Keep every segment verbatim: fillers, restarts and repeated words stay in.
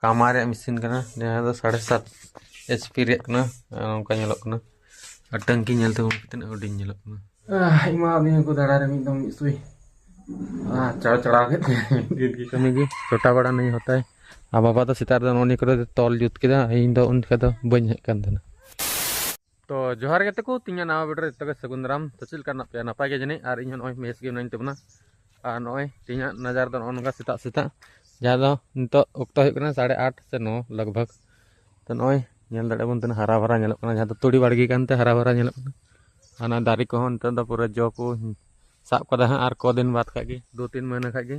ᱠᱟᱢᱟ ᱨᱮᱭᱟᱜ ᱢᱮᱥᱤᱱ ᱠᱟᱱᱟ, ᱡᱟᱦᱟᱸ ᱫᱚ ᱥᱟᱲᱮ ᱥᱟᱛ ᱮᱭᱤᱪ ᱯᱤ ᱨᱮᱭᱟᱜ ᱠᱟᱱᱟ᱾ ᱟᱨ ᱱᱚᱝᱠᱟ ᱧᱮᱞᱚᱜ ᱠᱟᱱᱟ᱾ ᱟᱨ ᱴᱟᱝᱠᱤ ᱧᱮᱞ ᱛᱟᱵᱚᱱ ᱯᱮ, ᱛᱤᱱᱟᱹᱜ ᱦᱩᱰᱤᱧ ᱧᱮᱞᱚᱜ ᱠᱟᱱᱟ᱾ ᱟᱦ, ᱤᱧ ᱢᱟ ᱱᱤᱭᱟᱹ ᱠᱚ ᱫᱟᱬᱟ ᱨᱮ ᱢᱤᱫ ᱫᱚᱢ ᱢᱤᱫ ᱥᱩᱭ᱾ ᱟᱦ, ᱪᱟᱲ ᱪᱟᱲᱟᱣ ᱠᱮᱫ ᱛᱤᱧᱟ᱾ ᱤᱱᱠᱤ ᱠᱟᱹᱢᱤ ᱜᱮ, ᱪᱷᱳᱴᱟ ᱵᱟᱲᱟ ᱱᱤᱭᱟᱹ ᱦᱚᱛᱟᱭ᱾ ᱟᱨ ᱵᱟᱵᱟ ᱫᱚ ᱥᱮᱛᱟᱜ ᱨᱮᱫᱚ ᱱᱚᱜᱼᱚ ᱱᱤᱭᱟᱹ ᱠᱚᱨᱮ ᱫᱚ ᱛᱚᱞ ᱡᱩᱛ ᱠᱮᱫᱟ, ᱤᱧ ᱫᱚ ᱩᱱ ᱡᱚᱠᱷᱟ ᱫᱚ ᱵᱟᱹᱧ ᱦᱮᱡ ᱠᱟᱱ ᱛᱟᱦᱮᱱᱟ᱾ ᱛᱚ ᱡᱚᱦᱟᱨ ᱜᱟᱛᱮ ᱠᱚ, ᱛᱤᱧᱟᱹ ᱱᱟᱣᱟ ᱵᱷᱤᱰᱤᱭᱳ ᱨᱮ ᱡᱚᱛᱚ ᱜᱮ ᱥᱟᱹᱜᱩᱱ ᱫᱟᱨᱟᱢ᱾ ᱛᱚ ᱪᱮᱫ ᱞᱮᱠᱟ ᱢᱮᱱᱟᱜ ᱯᱮᱭᱟ? ᱱᱟᱯᱟᱭ ᱜᱮ ᱡᱟᱹᱱᱤᱡ? ᱟᱨ ᱤᱧ ᱦᱚᱸ ᱱᱚᱜᱼᱚᱭ ᱢᱮᱥ ᱜᱮ ᱢᱮᱱᱟᱹᱧ ᱛᱟᱵᱚᱱᱟ᱾ ᱟᱨ ᱱᱚᱜᱼᱚᱭ ᱛᱮᱦᱮᱧᱟᱜ ᱱᱟᱡᱟᱨ ᱫᱚ ᱱᱚᱜᱼᱚ ᱱᱚᱝᱠᱟ ᱥᱮᱛᱟᱜ ᱥᱮᱛᱟᱜ, ᱡᱟᱦᱟᱸ ᱫᱚ ᱱᱤᱛᱚᱜ ᱚᱠᱛᱚ ᱦᱩᱭᱩᱜ ᱠᱟᱱᱟ ᱥᱟᱲᱮ ᱟᱴ ᱥᱮ ᱱᱚ ᱞᱟᱜᱽ ᱵᱷᱟᱜᱽ᱾ ᱛᱚ ᱱᱚᱜᱼᱚᱭ ᱧᱮᱞ ᱫᱟᱲᱮᱭᱟᱜ ᱵᱚᱱ ᱛᱤᱱᱟᱹᱜ ᱦᱟᱨᱟ ᱵᱷᱟᱨᱟ ᱧᱮᱞᱚᱜ ᱠᱟᱱᱟ, ᱡᱟᱦᱟᱸ ᱫᱚ ᱛᱩᱲᱤ ᱵᱟᱲᱜᱮ ᱠᱟᱱᱛᱮ ᱦᱟᱨᱟ ᱵᱷᱟᱨᱟ ᱧᱮᱞᱚᱜ ᱠᱟᱱᱟ᱾ ᱟᱨ ᱚᱱᱟ ᱫᱟᱨᱮ ᱠᱚᱦᱚᱸ ᱱᱤᱛᱚᱜ ᱫᱚ ᱯᱩᱨᱟᱹ ᱡᱚ ᱠᱚ ᱥᱟᱵ ᱠᱟᱫᱟ ᱦᱟᱸᱜ, ᱟᱨ ᱠᱚ ᱫᱤᱱ ᱵᱟᱫ ᱠᱷᱟᱡ ᱜᱮ, ᱫᱩ ᱛᱤᱱ ᱢᱟᱹᱦᱱᱟᱹ ᱠᱷᱟᱡ ᱜᱮ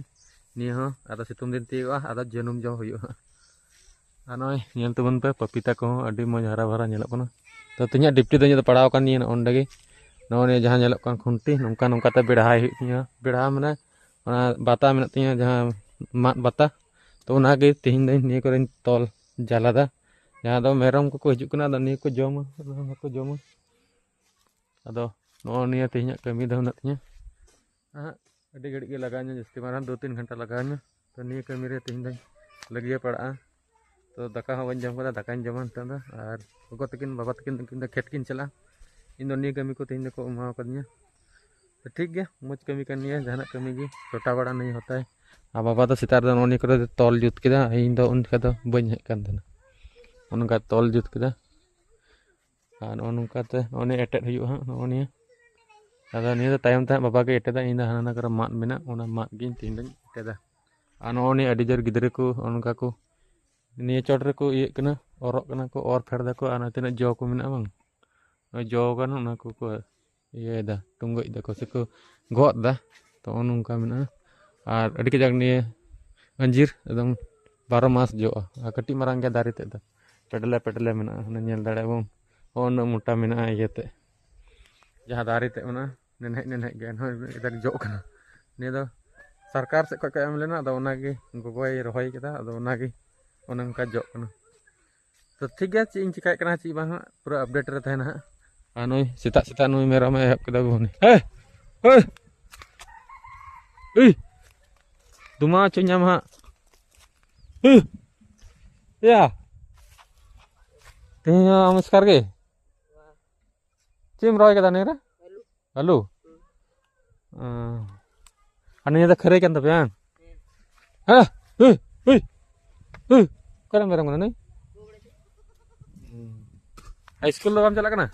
ᱱᱤᱭᱟᱹ ᱦᱚᱸ ᱟᱫᱚ ᱥᱤᱛᱩᱝ ᱫᱤᱱ ᱛᱤᱭᱳᱜᱚᱜᱼᱟ, ᱟᱫᱚ ᱡᱟᱹᱱᱩᱢ ᱡᱚ ᱦᱩᱭᱩᱜᱼᱟ ᱦᱟᱸᱜ᱾ ᱟᱨ ᱱᱚᱜᱼᱚᱭ ᱧᱮᱞ ᱛᱟᱵᱚᱱ ᱯᱮ, ᱯᱟᱯᱤᱛᱟ ᱠᱚᱦᱚᱸ ᱟᱹᱰᱤ ᱢᱚᱡᱽ ᱦᱟᱨᱟ ᱵᱷᱟᱨᱟ ᱧᱮᱞᱚᱜ ᱠᱟᱱᱟ᱾ ᱛᱚ ᱛᱮᱦᱮᱧᱟᱜ ᱰᱤᱯᱴᱤ ᱫᱚ ᱤᱧᱟᱹᱜ ᱫᱚ ᱯᱟᱲᱟᱣ ᱟᱠᱟᱱ ᱱᱤᱭᱟᱹ ᱱᱚᱜᱼᱚ ᱱᱚᱰᱮ ᱜᱮ, ᱱᱚᱜᱼᱚ ᱱᱤᱭᱟᱹ ᱡᱟᱦᱟᱸ ᱧᱮᱞᱚᱜ ᱠᱟᱱ ᱠᱷᱩᱱᱴᱤ, ᱱᱚᱝᱠᱟ ᱱᱚᱝᱠᱟ ᱛᱮ ᱵᱮᱲᱦᱟᱭ ᱦᱩᱭᱩᱜ ᱛᱤᱧᱟᱹ᱾ ᱵᱮᱲᱦᱟ ᱢᱟᱱᱮ ᱚᱱᱟ ᱵᱟᱛᱟ ᱢᱮᱱᱟᱜ ᱛᱤᱧᱟᱹ, ᱡᱟᱦᱟᱸ ᱢᱟᱫ ᱵᱟᱛᱟ, ᱛᱚ ᱚᱱᱟᱜᱮ ᱛᱮᱦᱮᱧ ᱫᱚ ᱱᱤᱭᱟᱹ ᱠᱚᱨᱮᱧ ᱛᱚᱞ ᱡᱟᱞᱟᱫᱟ, ᱡᱟᱦᱟᱸ ᱫᱚ ᱢᱮᱨᱚᱢ ᱠᱚᱠᱚ ᱦᱤᱡᱩᱜ ᱠᱟᱱᱟ, ᱟᱫᱚ ᱱᱤᱭᱟᱹ ᱠᱚ ᱡᱚᱢᱟ, ᱟᱫᱚ ᱚᱱᱟ ᱠᱚ ᱡᱚᱢᱟ᱾ ᱟᱫᱚ ᱱᱚᱜᱼᱚ ᱱᱤᱭᱟᱹ ᱛᱮᱦᱮᱧᱟᱜ ᱠᱟᱹᱢᱤ ᱫᱚ ᱢᱮᱱᱟᱜ ᱛᱤᱧᱟᱹ᱾ ᱦᱟᱸᱜ ᱟᱹᱰᱤ ᱜᱷᱟᱹᱲᱤᱡ ᱜᱮ ᱞᱟᱜᱟᱣᱤᱧᱟ, ᱡᱟᱹᱥᱛᱤ ᱢᱟᱨᱟᱝ ᱫᱩ ᱛᱤᱱ ᱜᱷᱚᱱᱴᱟ ᱞᱟᱜᱟᱣᱤᱧᱟ᱾ ᱛᱚ ᱱᱤᱭᱟᱹ ᱠᱟᱹᱢᱤ ᱨᱮ ᱛᱮᱦᱮᱧ ᱫᱚᱧ ᱞᱟᱹᱜᱤᱭᱟᱹ ᱯᱟᱲᱟᱜᱼᱟ᱾ ᱛᱚ ᱫᱟᱠᱟ ᱦᱚᱸ ᱵᱟᱹᱧ ᱡᱚᱢ ᱠᱟᱫᱟ, ᱫᱟᱠᱟᱧ ᱡᱚᱢᱟ ᱱᱤᱛᱚᱜ ᱫᱚ᱾ ᱟᱨ ᱜᱚᱜᱚ ᱛᱟᱹᱠᱤᱱ, ᱵᱟᱵᱟ ᱛᱟᱹᱠᱤᱱ, ᱩᱱᱠᱤᱱ ᱫᱚ ᱠᱷᱮᱛ ᱠᱤᱱ ᱪᱟᱞᱟᱜᱼᱟ᱾ ᱤᱧ ᱫᱚ ᱱᱤᱭᱟᱹ ᱠᱟᱹᱢᱤ ᱠᱚ ᱛᱮᱦᱮᱧ ᱫᱚᱠᱚ ᱮᱢᱟᱣ ᱠᱟᱫᱤᱧᱟ᱾ ᱛᱚ ᱴᱷᱤᱠ ᱜᱮᱭᱟ, ᱢᱚᱡᱽ ᱠᱟᱹᱢᱤ ᱠᱟᱱ ᱜᱮᱭᱟ, ᱡᱟᱦᱟᱱᱟᱜ ᱠᱟᱹᱢᱤ ᱜᱮ ᱪᱷᱳᱴᱟ ᱵᱟᱲᱟ ᱱᱤᱭᱟᱹ ᱦᱚᱛᱟᱭ᱾ ᱟᱨ ᱵᱟᱵᱟ ᱫᱚ ᱥᱮᱛᱟᱜ ᱨᱮᱫᱚ ᱱᱚᱜᱼᱚ ᱱᱤᱭᱟᱹ ᱠᱚᱨᱮ ᱫᱚ ᱛᱚᱞ ᱡᱩᱛ ᱠᱮᱫᱟ, ᱤᱧ ᱫᱚ ᱩᱱ ᱡᱚᱠᱷᱟ ᱫᱚ ᱵᱟᱹᱧ ᱦᱮᱡ ᱠᱟᱱ ᱛᱟᱦᱮᱱᱟ᱾ ᱚᱱᱠᱟ ᱛᱚᱞ ᱡᱩᱛ ᱠᱮᱫᱟ᱾ ᱟᱨ ᱱᱚᱜᱼᱚ ᱱᱚᱝᱠᱟ ᱛᱮ ᱱᱚᱜᱼᱚ ᱱᱤᱭᱟᱹ ᱮᱴᱮᱫ ᱦᱩᱭᱩᱜᱼᱟ ᱦᱟᱸᱜ, ᱱᱚᱜᱼᱚ ᱱᱤᱭᱟᱹ᱾ ᱟᱫᱚ ᱱᱤᱭᱟᱹ ᱫᱚ ᱛᱟᱭᱚᱢ ᱛᱮ ᱦᱟᱸᱜ ᱵᱟᱵᱟ ᱜᱮ ᱮᱴᱮᱫᱟ, ᱤᱧ ᱫᱚ ᱦᱟᱱᱟ ᱱᱟ ᱠᱚᱨᱮ ᱢᱟᱫ ᱢᱮᱱᱟᱜ, ᱚᱱᱟ ᱢᱟᱫ ᱜᱮ ᱤᱧ ᱛᱮᱦᱮᱧ ᱫᱚᱧ ᱮᱴᱮᱫᱟ᱾ ᱟᱨ ᱱᱚᱜᱼᱚ ᱱᱤᱭᱟᱹ ᱟᱹᱰᱤ ᱡᱳᱨ ᱜᱤᱫᱽᱨᱟᱹ ᱠᱚ ᱱᱚᱜᱼᱚ ᱱᱚᱝᱠᱟ ᱠᱚ ᱱᱤᱭᱟᱹ ᱪᱚᱴ ᱨᱮᱠᱚ ᱤᱭᱟᱹᱜ ᱠᱟᱱᱟ, ᱚᱨᱚᱜ ᱠᱟᱱᱟ ᱠᱚ, ᱚᱨ ᱯᱷᱮᱰ ᱫᱟᱠᱚ, ᱟᱨ ᱚᱱᱟ ᱛᱤᱱᱟᱹᱜ ᱡᱚ ᱠᱚ ᱢᱮᱱᱟᱜᱼᱟ ᱵᱟᱝ, ᱱᱚᱜᱼᱚᱭ ᱡᱚ ᱠᱟᱱᱟ, ᱚᱱᱟ ᱠᱚᱠᱚ ᱤᱭᱟᱹᱭᱮᱫᱟ, ᱴᱩᱸᱜᱟᱹᱡ ᱫᱟᱠᱚ ᱥᱮᱠᱚ ᱜᱚᱫ ᱫᱟ᱾ ᱛᱚ ᱱᱚᱜᱼᱚ ᱱᱚᱝᱠᱟ ᱢᱮᱱᱟᱜᱼᱟ᱾ ᱟᱨ ᱟᱹᱰᱤ ᱠᱟᱡᱟᱠ ᱱᱤᱭᱟᱹ ᱟᱸᱡᱤᱨ ᱮᱠᱫᱚᱢ ᱵᱟᱨᱚ ᱢᱟᱥ ᱡᱚᱜᱼᱟ, ᱟᱨ ᱠᱟᱹᱴᱤᱡ ᱢᱟᱨᱟᱝ ᱜᱮ ᱫᱟᱨᱮ ᱛᱮᱫ ᱫᱚ ᱯᱮᱰᱞᱮ ᱯᱮᱰᱞᱮ ᱢᱮᱱᱟᱜᱼᱟ᱾ ᱚᱱᱟ ᱧᱮᱞ ᱫᱟᱲᱮᱭᱟᱜ ᱵᱚᱱ, ᱦᱚᱸ ᱩᱱᱟᱹᱜ ᱢᱚᱴᱟ ᱢᱮᱱᱟᱜᱼᱟ ᱤᱭᱟᱹ ᱛᱮᱫ, ᱡᱟᱦᱟᱸ ᱫᱟᱨᱮ ᱛᱮᱫ ᱢᱮᱱᱟᱜᱼᱟ, ᱱᱮᱱᱦᱮᱡ ᱱᱮᱱᱦᱮᱡ ᱜᱮ ᱮᱱᱦᱚᱸ ᱩᱱᱟᱹᱜ ᱠᱟᱡᱟᱠ ᱡᱚᱜ ᱠᱟᱱᱟ᱾ ᱱᱤᱭᱟᱹ ᱫᱚ ᱥᱚᱨᱠᱟᱨ ᱥᱮᱫ ᱠᱷᱚᱱ ᱠᱚ ᱮᱢ ᱞᱮᱱᱟ, ᱟᱫᱚ ᱚᱱᱟᱜᱮ ᱜᱚᱜᱚᱭ ᱨᱚᱦᱚᱭ ᱠᱮᱫᱟ, ᱟᱫᱚ ᱚᱱᱟᱜᱮ ᱚᱱᱮ ᱚᱱᱠᱟ ᱡᱚᱜ ᱠᱟᱱᱟ᱾ ᱛᱚ ᱴᱷᱤᱠ ᱜᱮᱭᱟ, ᱪᱮᱫ ᱤᱧ ᱪᱮᱠᱟᱭᱮᱫ ᱠᱟᱱᱟ ᱪᱮᱫ ᱵᱟᱝ ᱦᱟᱸᱜ, ᱯᱩᱨᱟᱹ ᱟᱯᱰᱮᱴ ᱨᱮ ᱛᱟᱦᱮᱱᱟ ᱦᱟᱸᱜ᱾ ᱟᱨ ᱱᱩᱭ ᱥᱮᱛᱟᱜ ᱥᱮᱛᱟᱜ ᱱᱩᱭ ᱢᱮᱨᱚᱢᱮ ᱮᱦᱚᱵ ᱠᱮᱫᱟ ᱜᱩᱦᱩᱱᱤ᱾ ᱦᱮ! ᱦᱮ! ᱩᱭ! ᱫᱩᱢᱟ ᱪᱚ ᱧᱟᱢ ᱦᱟᱸᱜ᱾ ᱦᱮ! ᱭᱟ, ᱛᱮᱦᱮᱧ ᱦᱚᱸ ᱟᱢ ᱮᱥᱠᱟᱨ ᱜᱮ? ᱪᱮᱫ ᱮᱢ ᱨᱚᱦᱚᱭ ᱠᱟᱫᱟ ᱱᱤᱭᱟᱹ ᱨᱮ? ᱟᱹᱞᱩ᱾ ᱚ᱾ ᱟᱨ ᱱᱤᱭᱟᱹ ᱫᱚ ᱠᱷᱟᱹᱨᱟᱹᱭ ᱠᱟᱱ ᱛᱟᱯᱮᱭᱟ ᱵᱟᱝ? ᱦᱮᱸ? ᱦᱩᱭ, ᱦᱩᱭ, ᱦᱩᱭ᱾ ᱚᱠᱟᱨᱮ ᱢᱮᱨᱚᱢ ᱠᱟᱱᱟ ᱱᱩᱭ? ᱦᱟᱭ ᱥᱠᱩᱞ ᱫᱚ ᱵᱟᱢ ᱪᱟᱞᱟᱜ ᱠᱟᱱᱟ?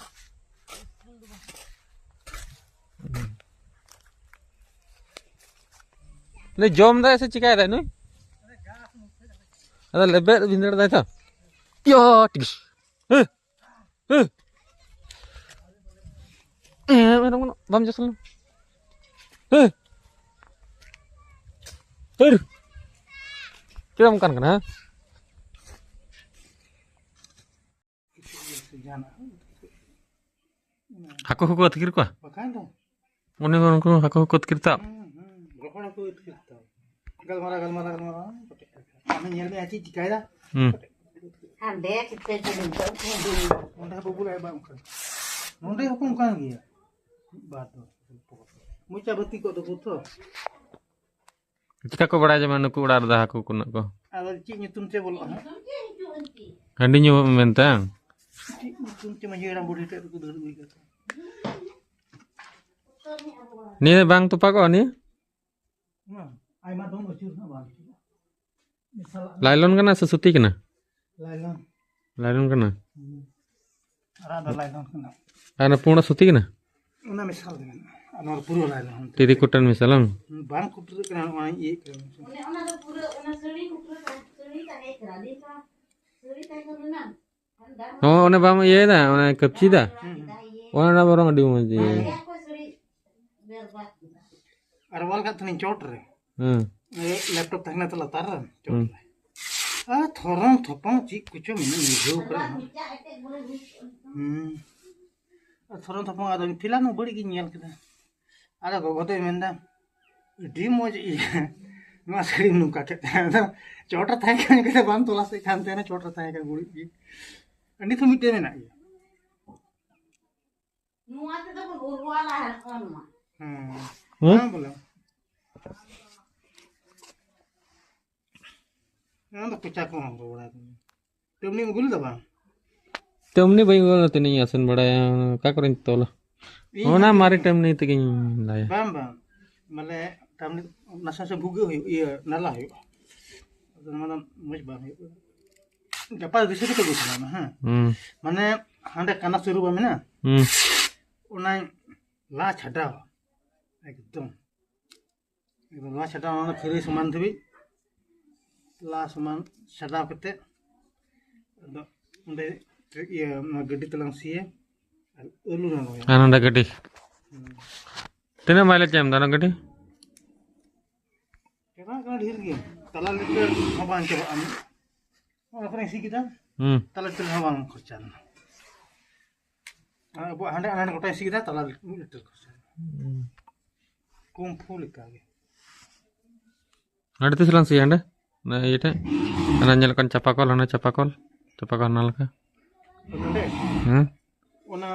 ᱱᱩᱭ ᱡᱚᱢ ᱫᱟᱭ ᱥᱮ ᱪᱤᱠᱟᱭ ᱫᱟᱭ ᱱᱩᱭ? ᱟᱫᱚ ᱞᱮᱵᱮᱫ ᱵᱷᱤᱸᱫᱟᱹᱲ ᱫᱟᱭ ᱛᱚ᱾ ᱭᱟ, ᱴᱤᱠᱤᱥ᱾ ᱦᱮᱸ᱾ ᱦᱮᱸ᱾ ᱦᱮᱸ, ᱢᱮᱨᱚᱢ ᱠᱟᱱᱟ᱾ ᱵᱟᱢ ᱡᱚᱥ ᱞᱮᱱᱟ᱾ ᱦᱮᱸ᱾ ᱦᱟᱹᱨ᱾ ᱪᱮᱫ ᱮᱢ ᱚᱱᱠᱟᱱ ᱠᱟᱱᱟ, ᱦᱮᱸ? ᱦᱟᱹᱠᱩ ᱦᱚᱸᱠᱚ ᱟᱹᱛᱠᱤᱨ ᱠᱚᱣᱟ? ᱵᱟᱠᱷᱟᱱ ᱫᱚ᱾ ᱚᱱᱮ ᱩᱱᱠᱩ ᱦᱟᱹᱠᱩ ᱦᱚᱸᱠᱚ ᱟᱹᱛᱠᱤᱨ ᱛᱟᱵ᱾ ᱦᱩᱸ, ᱦᱩᱸ᱾ ᱨᱚᱦᱚᱲ ᱦᱟᱹᱠᱩ ᱟᱹᱛᱠᱤᱨ ᱛᱟᱵ᱾ ᱜᱟᱞᱢᱟᱨᱟᱣ, ᱜᱟᱞᱢᱟᱨᱟᱣ, ᱜᱟᱞᱢᱟᱨᱟᱣ᱾ ᱟᱢᱮ ᱧᱮᱞ ᱢᱮᱭᱟ ᱪᱮᱫ ᱪᱤᱠᱟᱭᱫᱟ? ᱦᱩᱸ᱾ ᱦᱟᱸᱰᱮ ᱪᱤᱠᱟᱹ ᱪᱚ ᱱᱤᱛᱚᱜ ᱠᱚ ᱩᱰᱩᱝ᱾ ᱚᱸᱰᱮ ᱦᱚᱸ ᱵᱟᱹᱵᱩ ᱞᱟᱭ ᱵᱟᱝ ᱚᱱᱠᱟ᱾ ᱱᱚᱸᱰᱮ ᱦᱚᱸᱠᱚ ᱚᱱᱠᱟᱱ ᱜᱮᱭᱟ᱾ ᱵᱟᱨ ᱫᱚ᱾ ᱢᱚᱪᱟ ᱵᱟᱹᱛᱤ ᱠᱚᱜ ᱫᱚᱠᱚ ᱛᱚ᱾ ᱪᱤᱠᱟ ᱠᱚ ᱵᱟᱲᱟᱭ ᱡᱚᱝᱟ ᱱᱩᱠᱩ ᱚᱲᱟᱜ ᱨᱮᱫᱚ ᱦᱟᱹᱠᱩ ᱠᱚ ᱢᱮᱱᱟᱜ ᱠᱚ? ᱟᱫᱚ ᱪᱮᱫ ᱧᱩᱛᱩᱢ ᱛᱮ ᱵᱚᱞᱚᱜᱼᱟ ᱦᱟᱸᱜ? ᱦᱟᱺᱰᱤ ᱧᱩ ᱢᱮᱱᱛᱮ ᱵᱟᱝ? ᱪᱮᱫ ᱧᱩᱛᱩᱢ ᱛᱮ ᱢᱟᱹᱡᱷᱤ ᱦᱟᱲᱟᱢ ᱵᱩᱰᱷᱤ ᱴᱷᱮᱡ ᱫᱚᱠᱚ ᱫᱟᱹᱲ ᱟᱹᱜᱩᱭ ᱠᱟᱫᱟ? ᱱᱤᱭᱟᱹ ᱵᱟᱝ ᱛᱚᱯᱟᱜᱚᱜᱼᱟ ᱱᱤᱭᱟᱹ? ᱦᱮᱸ, ᱟᱭᱢᱟ ᱫᱚᱢ ᱟᱹᱪᱩᱨ ᱦᱚᱸ ᱵᱟᱝ ᱟᱹᱪᱩᱨᱚᱜᱼᱟ᱾ ᱢᱮᱥᱟᱞᱟᱜ ᱢᱮ᱾ ᱞᱟᱭᱞᱚᱱ ᱠᱟᱱᱟ ᱥᱮ ᱥᱩᱛᱤ ᱠᱟᱱᱟ? ᱞᱟᱭᱞᱚᱱ᱾ ᱞᱟᱭᱞᱚᱱ ᱠᱟᱱᱟ? ᱦᱩᱸ᱾ ᱟᱨᱟᱜ ᱫᱚ ᱞᱟᱭᱞᱚᱱ ᱠᱟᱱᱟ᱾ ᱟᱨ ᱚᱱᱟ ᱯᱩᱸᱰᱟᱜ ᱥᱩᱛᱤ ᱠᱟᱱᱟ? ᱚᱱᱟ ᱢᱮᱥᱟᱞ ᱜᱮ ᱢᱮᱱᱟᱜᱼᱟ᱾ ᱟᱨ ᱱᱚᱣᱟ ᱯᱩᱨᱟᱹ ᱞᱟᱭᱞᱚᱱ᱾ ᱴᱮᱨᱤᱠᱳᱴᱟᱱ ᱢᱮᱥᱟᱞ ᱵᱟᱝ? ᱵᱟᱝ ᱠᱩᱴᱨᱟᱹᱜ ᱠᱟᱱᱟ, ᱱᱚᱜᱼᱚᱭ ᱤᱭᱟᱹᱜ ᱠᱟᱱᱟ᱾ ᱚᱱᱮ ᱚᱱᱟ ᱫᱚ ᱯᱩᱨᱟᱹ, ᱚᱱᱟ ᱥᱟᱹᱲᱤ ᱠᱩᱴᱨᱟᱹ ᱛᱟᱦᱮᱸ, ᱥᱟᱹᱲᱤ ᱛᱟᱦᱮᱸ ᱠᱟᱱᱟ, ᱱᱤᱛ ᱢᱟ ᱥᱟᱹᱲᱤ ᱛᱟᱦᱮᱸ ᱠᱟᱱ ᱨᱮᱱᱟᱜ᱾ ᱦᱚᱸ, ᱚᱱᱮ ᱵᱟᱢ ᱤᱭᱟᱹᱭᱮᱫᱟ, ᱚᱱᱮ ᱠᱟᱹᱯᱪᱤᱭᱮᱫᱟ? ᱦᱩᱸ, ᱦᱩᱸ᱾ ᱚᱱᱟ ᱵᱚᱨᱚᱝ ᱟᱹᱰᱤ ᱢᱚᱡᱽ ᱤᱭᱟᱹ᱾ ᱟᱨ ᱚᱞ ᱠᱟᱜ ᱛᱟᱦᱮᱱᱟᱹᱧ ᱪᱚᱴ ᱨᱮ᱾ ᱦᱩᱸ᱾ ᱮ, ᱞᱮᱯᱴᱚᱯ ᱛᱟᱦᱮᱱᱟ ᱛᱚ ᱞᱟᱛᱟᱨ ᱨᱮ, ᱪᱚᱴ ᱦᱩᱸ᱾ ᱨᱮ᱾ ᱟᱨ ᱛᱷᱚᱨᱚᱝ ᱛᱷᱚᱯᱚᱝ ᱪᱮᱫ ᱠᱚᱪᱚ ᱢᱮᱱᱟᱜ ᱧᱤᱫᱟᱹᱣ ᱠᱟᱱᱟ᱾ ᱦᱩᱸ᱾ ᱟᱨ ᱛᱷᱚᱨᱚᱝ ᱛᱷᱚᱯᱚᱝ ᱟᱫᱚ ᱯᱷᱤᱞᱟᱢ ᱵᱟᱹᱲᱤᱡ ᱜᱤᱧ ᱧᱮᱞ ᱠᱮᱫᱟ᱾ ᱟᱫᱚ ᱜᱚᱜᱚ ᱫᱚᱭ ᱢᱮᱱᱫᱟ, "ᱟᱹᱰᱤ ᱢᱚᱡᱽ ᱤᱭᱟᱹ, ᱱᱚᱣᱟ ᱥᱟᱹᱲᱤᱢ ᱱᱚᱝᱠᱟ ᱠᱮᱫ ᱛᱟᱦᱮᱸ?" ᱟᱫᱚ ᱪᱚᱴ ᱨᱮ ᱛᱟᱦᱮᱸ ᱠᱟᱱ ᱜᱮ, ᱵᱟᱢ ᱛᱚᱞᱟᱥᱮᱫ ᱠᱟᱱ ᱛᱟᱦᱮᱱᱟ, ᱪᱚᱴ ᱨᱮ ᱛᱟᱦᱮᱸ ᱠᱟᱱ ᱜᱩᱲᱤᱡ ᱜᱮ᱾ ᱟᱨ ᱱᱤᱛ ᱦᱚᱸ ᱢᱤᱫᱴᱮᱱ ᱢᱮᱱᱟᱜ ᱜᱮᱭᱟ᱾ ᱱᱚᱣᱟ ᱛᱮᱫᱚ ᱵᱚᱱ ᱩᱨᱣᱟᱞᱟ ᱦᱟᱨᱠᱷᱚᱱ ᱢᱟ᱾ ᱦᱮᱸ᱾ ᱦᱮᱸ? ᱦᱮᱸ, ᱵᱚᱞᱮ᱾ ᱚᱱᱟ ᱫᱚ ᱠᱚᱪᱟ ᱠᱚ ᱦᱚᱸ ᱵᱟᱲᱟᱭ ᱛᱟᱦᱮᱸ᱾ ᱴᱟᱹᱢᱱᱤ ᱟᱹᱜᱩ ᱞᱮᱫᱟ ᱵᱟᱝ? ᱴᱟᱹᱢᱱᱤ ᱵᱟᱹᱧ ᱟᱹᱜᱩ ᱞᱮᱫᱟ, ᱛᱤᱱᱟᱹᱜ ᱤᱧ ᱟᱥᱮᱱ ᱵᱟᱲᱟᱭᱟ, ᱚᱠᱟ ᱠᱚᱨᱮᱧ ᱛᱚᱞᱟ? ᱤᱧ ᱚᱱᱟ ᱦᱚᱸ ᱢᱟᱨᱮ ᱴᱟᱹᱢᱱᱤ ᱛᱮᱜᱮᱧ ᱞᱟᱭᱟ᱾ ᱵᱟᱝ, ᱵᱟᱝ, ᱢᱟᱱᱮ ᱴᱟᱹᱢᱱᱤ ᱱᱟᱥᱮ ᱱᱟᱥᱮ ᱵᱷᱩᱜᱟᱹᱜ ᱦᱩᱭᱩᱜ, ᱤᱭᱟᱹ, ᱱᱟᱞᱟ ᱦᱩᱭᱩᱜᱼᱟ᱾ ᱟᱫᱚ ᱱᱚᱣᱟ ᱫᱚ ᱢᱚᱡᱽ ᱵᱟᱝ ᱦᱩᱭᱩᱜ ᱠᱟᱱᱟ᱾ ᱜᱟᱯᱟ ᱫᱤᱥᱟᱹ ᱠᱟᱛᱮ ᱜᱮ ᱥᱟᱱᱟᱢᱟ, ᱦᱮᱸ᱾ ᱦᱩᱸ᱾ ᱢᱟᱱᱮ ᱦᱟᱸᱰᱮ ᱠᱟᱱᱟ ᱥᱩᱨ ᱵᱟ ᱢᱮᱱᱟᱜᱼᱟ? ᱦᱩᱸ᱾ ᱚᱱᱟᱧ ᱞᱟ ᱪᱷᱟᱰᱟᱣᱟ ᱮᱠᱫᱚᱢ᱾ ᱮᱠᱫᱚᱢ ᱞᱟ ᱪᱷᱟᱰᱟᱣ, ᱚᱱᱟ ᱠᱷᱟᱹᱨᱟᱹᱭ ᱥᱚᱢᱟᱱ ᱫᱷᱟᱹᱵᱤᱡ ᱞᱟ ᱥᱚᱢᱟᱱ ᱪᱷᱟᱰᱟᱣ ᱠᱟᱛᱮ, ᱟᱫᱚ ᱚᱸᱰᱮ ᱤᱭᱟᱹ, ᱚᱱᱟ ᱜᱟᱹᱰᱤ ᱛᱮᱞᱟᱝ ᱥᱤᱭᱟ ᱟᱨ ᱟᱹᱞᱩ ᱞᱟᱝ ᱨᱚᱦᱚᱭᱟ᱾ ᱟᱨ ᱱᱚᱰᱮ ᱜᱟᱹᱰᱤ᱾ ᱦᱩᱸ᱾ ᱛᱤᱱᱟᱹᱜ mileage ᱮ ᱮᱢ ᱮᱫᱟ ᱚᱱᱟ ᱜᱟᱹᱰᱤ? ᱪᱟᱵᱟᱜ ᱠᱟᱱᱟ ᱰᱷᱮᱨ ᱜᱮ, ᱛᱟᱞᱟ ᱞᱤᱴᱟᱨ ᱦᱚᱸ ᱵᱟᱝ ᱪᱟᱵᱟᱜᱼᱟ᱾ ᱚᱱᱟ ᱠᱷᱚᱱᱤᱧ ᱥᱤ ᱠᱮᱫᱟ, ᱦᱩᱸ᱾ ᱛᱟᱞᱟ ᱞᱤᱴᱟᱨ ᱦᱚᱸ ᱵᱟᱝ ᱠᱷᱚᱨᱪᱟ ᱞᱮᱱᱟ᱾ ᱟᱨ ᱟᱵᱚᱣᱟᱜ ᱦᱟᱸᱰᱮ ᱦᱟᱸᱰᱮ ᱜᱚᱴᱟᱧ ᱥᱤ ᱠᱮᱫᱟ, ᱛᱟᱞᱟ ᱢᱤᱫ ᱞᱤᱴᱟᱨ ᱠᱷᱚᱨᱪᱟ ᱞᱮᱱᱟ᱾ ᱦᱩᱸ᱾ ᱠᱚᱢ ᱯᱷᱩ ᱞᱮᱠᱟ ᱜᱮ᱾ ᱦᱟᱸᱰᱮ ᱛᱤᱥ ᱞᱟᱝ ᱥᱤᱭᱟ? ᱦᱟᱸᱰᱮ ᱚᱱᱟ ᱤᱭᱟᱹ ᱴᱷᱮᱡ, ᱦᱟᱱᱟ ᱧᱮᱞᱚᱜ ᱠᱟᱱ ᱪᱟᱯᱟ ᱠᱚᱞ, ᱦᱟᱱᱟ ᱪᱟᱯᱟ ᱠᱚᱞ, ᱪᱟᱯᱟ ᱠᱚᱞ ᱦᱟᱱᱟ ᱞᱮᱠᱟ᱾ ᱱᱚᱰᱮ? ᱦᱮᱸ? ᱚᱱᱟ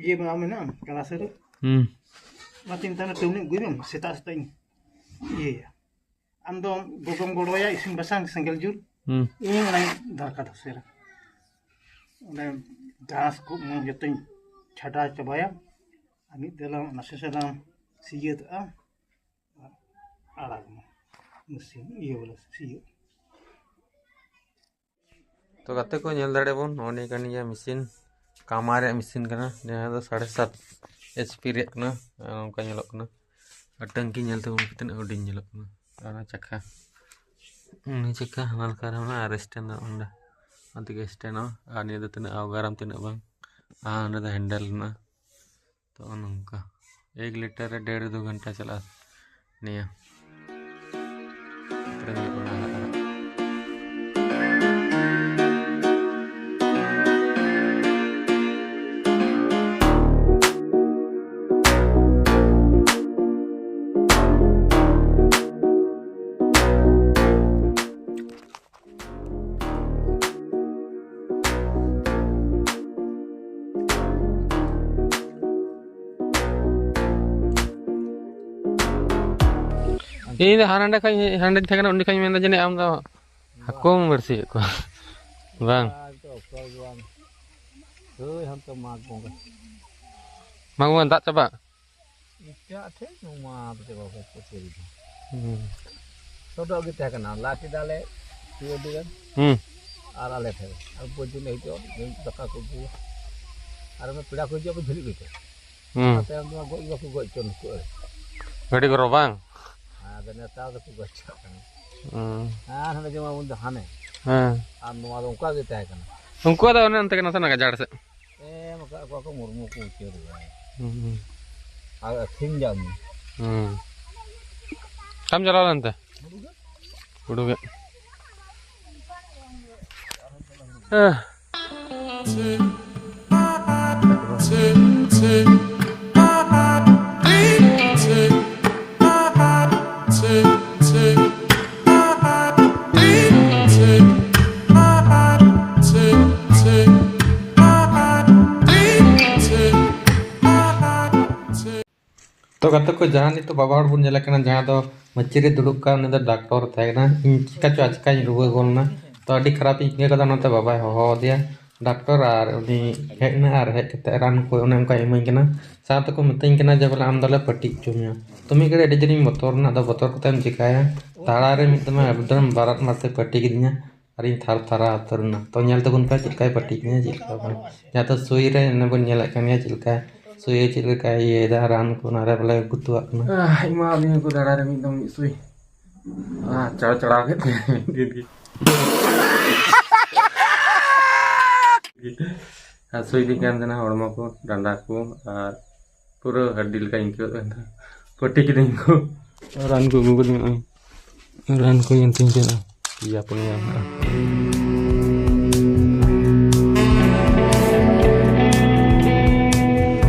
ᱤᱭᱟᱹ ᱢᱟ ᱢᱮᱱᱟᱜᱼᱟ, ᱠᱟᱞᱟᱥᱟᱹᱨᱤ᱾ ᱦᱩᱸ᱾ ᱚᱱᱟ ᱪᱤᱱᱛᱟ ᱨᱮ ᱴᱟᱹᱣᱱᱤ ᱟᱹᱜᱩᱭ ᱢᱮ, ᱥᱮᱛᱟᱜ ᱥᱮᱛᱟᱜ ᱤᱧ ᱤᱭᱟᱹᱭᱟ᱾ ᱟᱢ ᱫᱚ ᱜᱚᱜᱚᱢ ᱜᱚᱲᱚᱭᱟ ᱤᱥᱤᱱ ᱵᱟᱥᱟᱝ, ᱥᱮᱸᱜᱮᱞ ᱡᱩᱞ᱾ ᱦᱩᱸ᱾ ᱤᱧ ᱚᱱᱟᱧ ᱫᱷᱟᱨᱠᱟ ᱫᱷᱟᱥᱮᱨᱟ᱾ ᱚᱸᱰᱮ ᱜᱷᱟᱥ ᱠᱚ ᱮᱢᱟᱱ ᱡᱚᱛᱚᱧ ᱪᱷᱟᱰᱟᱣ ᱪᱟᱵᱟᱭᱟ᱾ ᱟᱨ ᱢᱤᱫ ᱫᱷᱟᱣ ᱞᱟᱝ ᱱᱟᱥᱮ ᱥᱮ ᱞᱟᱝ ᱥᱤᱭᱟᱹᱛᱟᱜᱼᱟ᱾ ᱟᱨ ᱟᱲᱟᱜᱽ ᱢᱮ᱾ ᱢᱮᱥᱤᱱ ᱤᱭᱟᱹ ᱵᱟᱞᱟ ᱥᱤᱭᱳᱜ᱾ ᱛᱚ ᱜᱟᱛᱮ ᱠᱚ, ᱧᱮᱞ ᱫᱟᱲᱮᱭᱟᱵᱚᱱ, ᱱᱚᱜᱼᱚ ᱱᱤᱭᱟᱹ ᱠᱟᱱ ᱜᱮᱭᱟ ᱢᱮᱥᱤᱱ, ᱠᱟᱢᱟ ᱨᱮᱭᱟᱜ ᱢᱮᱥᱤᱱ ᱠᱟᱱᱟ, ᱡᱟᱦᱟᱸ ᱫᱚ ᱥᱟᱲᱮ ᱥᱟᱛ ᱮᱭᱤᱪ ᱯᱤ ᱨᱮᱭᱟᱜ ᱠᱟᱱᱟ᱾ ᱟᱨ ᱱᱚᱝᱠᱟ ᱧᱮᱞᱚᱜ ᱠᱟᱱᱟ, ᱟᱨ ᱴᱟᱹᱝᱠᱤ ᱧᱮᱞ ᱛᱟᱵᱚᱱ ᱯᱮ, ᱛᱤᱱᱟᱹᱜ ᱦᱩᱰᱤᱧ ᱧᱮᱞᱚᱜ ᱠᱟᱱᱟ᱾ ᱟᱨ ᱚᱱᱟ ᱪᱟᱠᱷᱟ, ᱩᱱᱤ ᱪᱟᱠᱷᱟ ᱦᱟᱱᱟ ᱞᱮᱠᱟ ᱨᱮ ᱢᱮᱱᱟᱜᱼᱟ, ᱟᱨ ᱥᱴᱮᱱᱰ ᱚᱸᱰᱮ, ᱚᱱᱟ ᱛᱮᱜᱮ ᱥᱴᱮᱱᱰᱚᱜᱼᱟ᱾ ᱟᱨ ᱱᱤᱭᱟᱹ ᱫᱚ ᱛᱤᱱᱟᱹᱜ ᱟᱣᱜᱟᱨᱟᱢ, ᱛᱤᱱᱟᱹᱜ ᱵᱟᱝ, ᱟᱨ ᱚᱸᱰᱮ ᱫᱚ ᱦᱮᱱᱰᱮᱞ ᱢᱮᱱᱟᱜᱼᱟ᱾ ᱛᱚ ᱱᱚᱝᱠᱟ ᱮᱠ ᱞᱤᱴᱟᱨ ᱨᱮ ᱰᱮᱲ ᱫᱩ ᱜᱷᱚᱱᱴᱟ ᱪᱟᱞᱟᱜᱼᱟ ᱱᱤᱭᱟᱹ᱾ ᱤᱧ ᱫᱚ ᱦᱟᱸᱰᱮ ᱠᱷᱚᱡ, ᱦᱟᱸᱰᱮᱧ ᱛᱟᱦᱮᱸ ᱠᱟᱱᱟ, ᱩᱱ ᱡᱚᱠᱷᱚᱡ ᱤᱧ ᱢᱮᱱᱫᱟ ᱡᱟᱹᱱᱤᱡ ᱟᱢ ᱫᱚ ᱦᱟᱹᱠᱩᱢ ᱵᱟᱹᱲᱥᱤᱭᱮᱫ ᱠᱚᱣᱟ? ᱵᱟᱝ᱾ ᱟᱨ ᱱᱤᱛᱚᱜ ᱚᱠᱛᱚ ᱜᱮ ᱵᱟᱝ᱾ ᱦᱳᱭ, ᱦᱟᱱᱛᱮ ᱢᱟᱜᱽ ᱵᱚᱸᱜᱟ᱾ ᱢᱟᱜᱽ ᱵᱚᱸᱜᱟ ᱫᱟᱜ ᱪᱟᱵᱟᱜ? ᱮᱴᱟᱜ ᱴᱷᱮᱡ ᱱᱚᱣᱟ ᱫᱚ ᱪᱟᱵᱟ ᱠᱚ ᱯᱟᱹᱪᱟᱹᱨᱤ ᱫᱚ᱾ ᱦᱩᱸ᱾ ᱥᱚᱰᱚᱜ ᱜᱮ ᱛᱟᱦᱮᱸ ᱠᱟᱱᱟ, ᱞᱟ ᱠᱮᱫᱟ ᱞᱮ ᱥᱤᱭᱟᱹ ᱫᱤᱱ᱾ ᱦᱩᱸ᱾ ᱟᱨ ᱟᱞᱮ ᱴᱷᱮᱱ᱾ ᱟᱨ ᱵᱟᱹᱫᱽ ᱫᱤᱱ ᱦᱤᱡᱩᱜ, ᱫᱟᱠᱟ ᱠᱚ ᱟᱹᱜᱩᱭᱟ᱾ ᱟᱨ ᱚᱱᱟ ᱯᱮᱲᱟ ᱠᱚ ᱦᱤᱡᱩᱜ ᱟᱠᱚ ᱡᱷᱟᱹᱞᱤ ᱠᱚ ᱤᱫᱤᱭᱟ᱾ ᱦᱩᱸ᱾ ᱟᱨ ᱛᱟᱭᱚᱢ ᱛᱮᱢᱟ ᱜᱚᱡ ᱵᱟᱠᱚ ᱜᱚᱡ ᱦᱚᱪᱚ ᱱᱩᱠᱩ ᱟᱨ᱾ ᱟᱹᱰᱤ ᱜᱚᱨᱚᱵᱟᱝ᱾ ᱟᱫᱚ ᱱᱮᱛᱟᱨ ᱫᱚᱠᱚ ᱜᱚᱡ ᱦᱚᱪᱚᱜ ᱠᱟᱱᱟ᱾ ᱦᱩᱸ᱾ ᱟᱨ ᱦᱟᱸᱰᱮ ᱡᱮᱢᱚᱱ ᱩᱱᱤ ᱫᱚ ᱦᱟᱱᱮ᱾ ᱦᱮᱸ᱾ ᱟᱨ ᱱᱚᱣᱟ ᱫᱚ ᱚᱱᱠᱟ ᱜᱮ ᱛᱟᱦᱮᱸ ᱠᱟᱱᱟ᱾ ᱩᱱᱠᱩᱣᱟᱜ ᱫᱚ ᱚᱱᱮ ᱚᱱᱛᱮ ᱜᱮ ᱱᱟᱥᱮᱱᱟᱜ ᱜᱟᱡᱟᱲ ᱥᱮᱫ᱾ ᱮᱢ ᱟᱠᱟᱫ ᱠᱚᱣᱟ ᱠᱚ ᱢᱩᱨᱢᱩ ᱠᱚ ᱩᱪᱟᱹᱲ ᱠᱚᱣᱟ᱾ ᱦᱩᱸ, ᱦᱩᱸ᱾ ᱟᱨ ᱟᱹᱠᱷᱨᱤᱧ ᱡᱟᱢ᱾ ᱦᱩᱸ᱾ ᱚᱠᱟᱢ ᱪᱟᱞᱟᱣ ᱞᱮᱱ ᱛᱮ? ᱦᱩᱲᱩ ᱜᱮ᱾ ᱦᱮᱸ᱾ ᱛᱚ ᱜᱟᱛᱮ ᱠᱚ, ᱡᱟᱦᱟᱸ ᱱᱤᱛᱚᱜ ᱵᱟᱵᱟ ᱦᱚᱲ ᱵᱚᱱ ᱧᱮᱞᱮ ᱠᱟᱱᱟ, ᱡᱟᱦᱟᱸ ᱫᱚ ᱢᱟᱹᱪᱤ ᱨᱮ ᱫᱩᱲᱩᱵ ᱠᱟᱱ, ᱩᱱᱤ ᱫᱚ ᱰᱟᱠᱛᱚᱨ ᱛᱟᱦᱮᱸ ᱠᱟᱱᱟ᱾ ᱤᱧ ᱪᱤᱠᱟ ᱪᱚ ᱟᱪᱠᱟᱧ ᱨᱩᱣᱟᱹ ᱜᱚᱫ ᱞᱮᱱᱟ, ᱛᱚ ᱟᱹᱰᱤ ᱠᱷᱟᱨᱟᱯ ᱤᱧ ᱟᱹᱭᱠᱟᱹᱣ ᱠᱮᱫᱟ, ᱚᱱᱟᱛᱮ ᱵᱟᱵᱟᱭ ᱦᱚᱦᱚ ᱟᱫᱮᱭᱟ ᱰᱟᱠᱛᱚᱨ, ᱟᱨ ᱩᱱᱤ ᱦᱮᱡ ᱮᱱᱟ ᱟᱨ ᱦᱮᱡ ᱠᱟᱛᱮ ᱨᱟᱱ ᱠᱚ ᱚᱱᱮ ᱚᱱᱠᱟᱭ ᱤᱢᱟᱹᱧ ᱠᱟᱱᱟ᱾ ᱥᱟᱶ ᱛᱮᱠᱚ ᱢᱤᱛᱟᱹᱧ ᱠᱟᱱᱟ ᱡᱮ ᱵᱚᱞᱮ ᱟᱢ ᱫᱚᱞᱮ ᱯᱟᱹᱴᱤ ᱦᱚᱪᱚ ᱢᱮᱭᱟ᱾ ᱛᱚ ᱢᱤᱫ ᱜᱷᱟᱹᱲᱤᱡ ᱟᱹᱰᱤ ᱡᱳᱨᱤᱧ ᱵᱚᱛᱚᱨ ᱮᱱᱟ, ᱟᱫᱚ ᱵᱚᱛᱚᱨ ᱠᱟᱛᱮᱢ ᱪᱤᱠᱟᱹᱭᱟ? ᱛᱟᱲᱟ ᱨᱮ ᱢᱤᱫ ᱫᱚᱢᱮ ᱮᱠᱫᱚᱢ ᱵᱟᱨᱟᱫ ᱢᱟᱨᱛᱮ ᱯᱟᱹᱴᱤ ᱠᱤᱫᱤᱧᱟ᱾ ᱟᱨᱤᱧ ᱛᱷᱟᱨ ᱛᱷᱟᱨᱟ ᱩᱛᱟᱹᱨ ᱮᱱᱟ᱾ ᱛᱚ ᱧᱮᱞ ᱛᱟᱵᱚᱱ ᱯᱮ ᱪᱮᱫ ᱞᱮᱠᱟᱭ ᱯᱟᱹᱴᱤ ᱠᱤᱧᱟ, ᱪᱮᱫ ᱞᱮᱠᱟ ᱵᱟᱝ᱾ ᱡᱟᱦᱟᱸ ᱫᱚ ᱥᱩᱭ ᱨᱮ ᱚᱱᱮ ᱵᱚᱱ ᱧᱮᱞᱮᱫ ᱠᱟᱱ ᱜᱮᱭᱟ ᱪᱮᱫ ᱞᱮᱠᱟ ᱥᱩᱭ ᱪᱮᱫ ᱞᱮᱠᱟᱭ ᱤᱭᱟᱹᱭᱮᱫᱟ, ᱨᱟᱱ ᱠᱚ ᱚᱱᱟ ᱨᱮ ᱵᱚᱞᱮ ᱜᱩᱛᱩᱣᱟᱜ ᱠᱟᱱᱟ᱾ ᱟᱭᱢᱟ ᱫᱤᱱ ᱠᱚ ᱫᱟᱬᱟ ᱨᱮ ᱢᱤᱫ ᱫᱚᱢ ᱢᱤᱫ ᱥᱩᱭ᱾ ᱟᱨ ᱪᱟᱲ ᱪᱟᱲᱟᱣ ᱠᱮᱫ ᱛᱤᱧᱟ ᱰᱷᱮᱨ ᱜᱮ᱾ ᱟᱨ ᱥᱩᱭ ᱤᱫᱤ ᱠᱟᱱ ᱛᱟᱦᱮᱱᱟ ᱦᱚᱲᱢᱚ ᱠᱚ, ᱰᱟᱸᱰᱟ ᱠᱚ, ᱟᱨ ᱯᱩᱨᱟᱹ ᱦᱟᱹᱰᱤ ᱞᱮᱠᱟᱧ ᱟᱹᱭᱠᱟᱹᱣᱮᱫ ᱛᱟᱦᱮᱱᱟ᱾ ᱯᱟᱹᱴᱤ ᱠᱤᱫᱟᱹᱧ ᱠᱚ᱾ ᱨᱟᱱ ᱠᱚ ᱟᱹᱜᱩ ᱠᱟᱹᱫᱤᱧᱟ ᱱᱚᱜᱼᱚᱭ᱾ ᱨᱟᱱ ᱠᱚ ᱮᱱᱛᱮᱧ ᱪᱟᱞᱟᱜᱼᱟ᱾ ᱯᱮᱭᱟ ᱯᱩᱱᱭᱟ ᱢᱮᱱᱟᱜᱼᱟ᱾